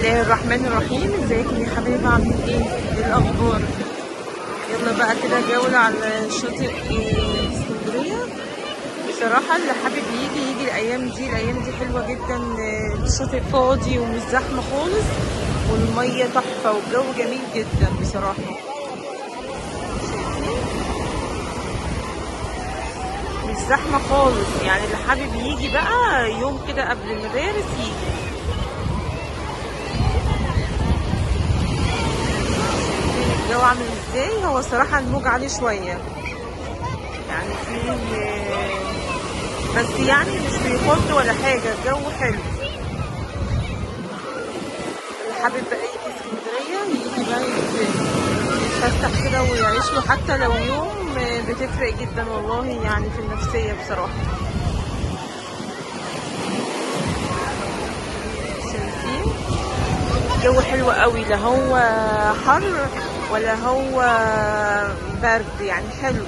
الله الرحمن الرحيم. ازيكم يا حبايبي، عاملين ايه؟ ايه الاخبار؟ يلا بقى كده جولة على شاطئ اسكندرية. بصراحة اللي حابب يجي يجي الايام دي، الايام دي حلوة جدا. الشاطئ فاضي ومش زحمة خالص، والمية تحفة والجو جميل جدا بصراحة. شايفين؟ مش زحمة خالص، يعني اللي حابب يجي بقى يوم كده قبل المدارس يجي. الجو عامل ازاي؟ هو صراحة الموج عالي شوية، يعني في بس يعني مش بيخض ولا حاجة، الجو حلو. اللي حابب بقى يجي اسكندرية يجي بقى يتفسح كده ويعيش له حتى لو يوم، بتفرق جدا والله يعني في النفسية بصراحة. شايفين الجو حلو قوي، لا هو حر ولا هو برد، يعني حلو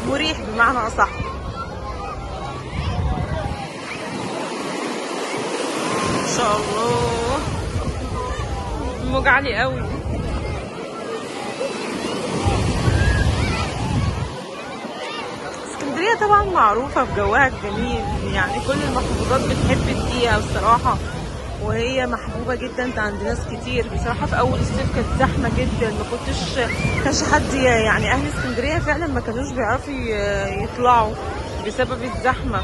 مريح بمعنى أصح. إن شاء الله الموج عالي قوي. اسكندرية طبعا معروفة بجوها الجميل، يعني كل المحافظات بتحب تجيها بصراحة، وهي محبوبة جدا عند ناس كتير بصراحة. في أول الصيف كانت زحمة جدا، ما كانش حد يعني أهل اسكندرية فعلا ما كانوش بيعرفوا يطلعوا بسبب الزحمة،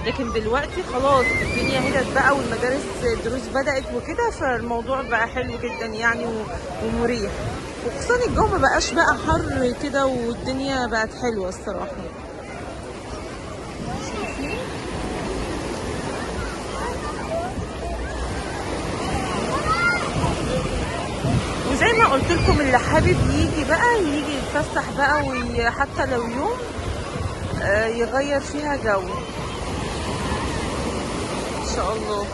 لكن دلوقتي خلاص الدنيا هدت بقى والمدارس الدروس بدأت وكده، فالموضوع بقى حلو جدا يعني ومريح، وخصوصا الجو ما بقاش بقى حر كده، والدنيا بقت حلوة الصراحة. شايفين؟ وزي ما قلت لكم اللي حابب يجي بقى يجي يتفسح بقى، وحتى لو يوم يغير فيها جو ان شاء الله.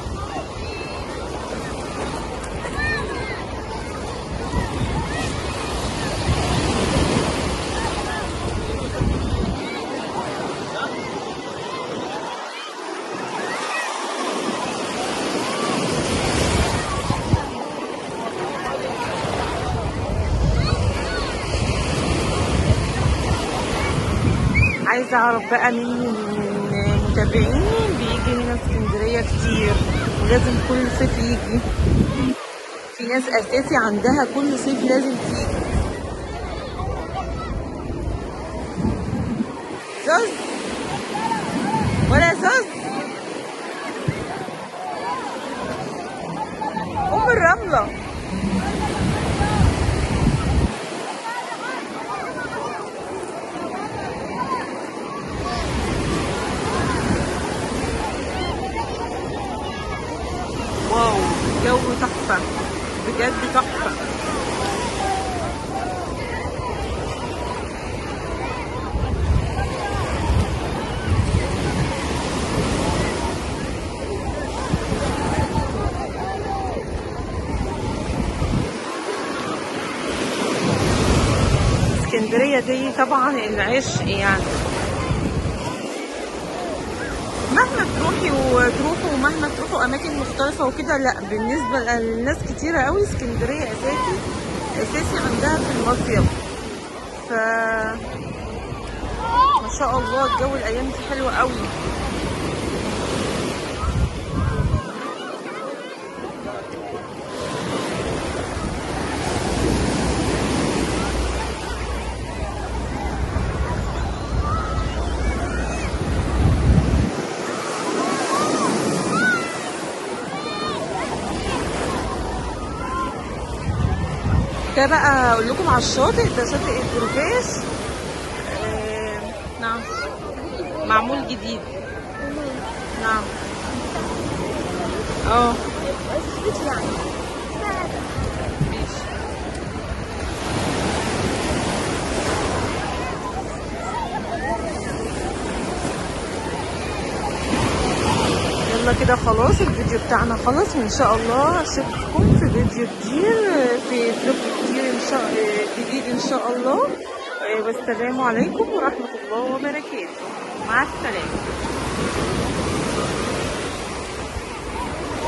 عايزة اعرف بقى مين من متابعيني بيجي هنا اسكندرية كتير ولازم كل صيف يجي. في ناس اساسي عندها كل صيف لازم تيجي. زوز ولا زوز ام الرملة. واو الجو تحفة بجد تحفة. اسكندرية دي طبعا العشق، يعني مهما تروحي وتروحوا ومهما تروحوا اماكن مختلفة وكده، لا بالنسبة للناس كتيرة قوي اسكندرية اساسي اساسي عندها في المصيف. ف ما شاء الله الجو الايام دي حلو قوي. ده بقى اقول لكم على الشاطئ، ده شاطئ البروفاش. نعم معمول جديد. نعم ماشي. يلا كده خلاص الفيديو بتاعنا خلص، وان شاء الله اشوفكم في فيديو كتير، في فلوج كتير ان شاء جديد ان شاء الله. والسلام عليكم ورحمة الله وبركاته. مع السلامة.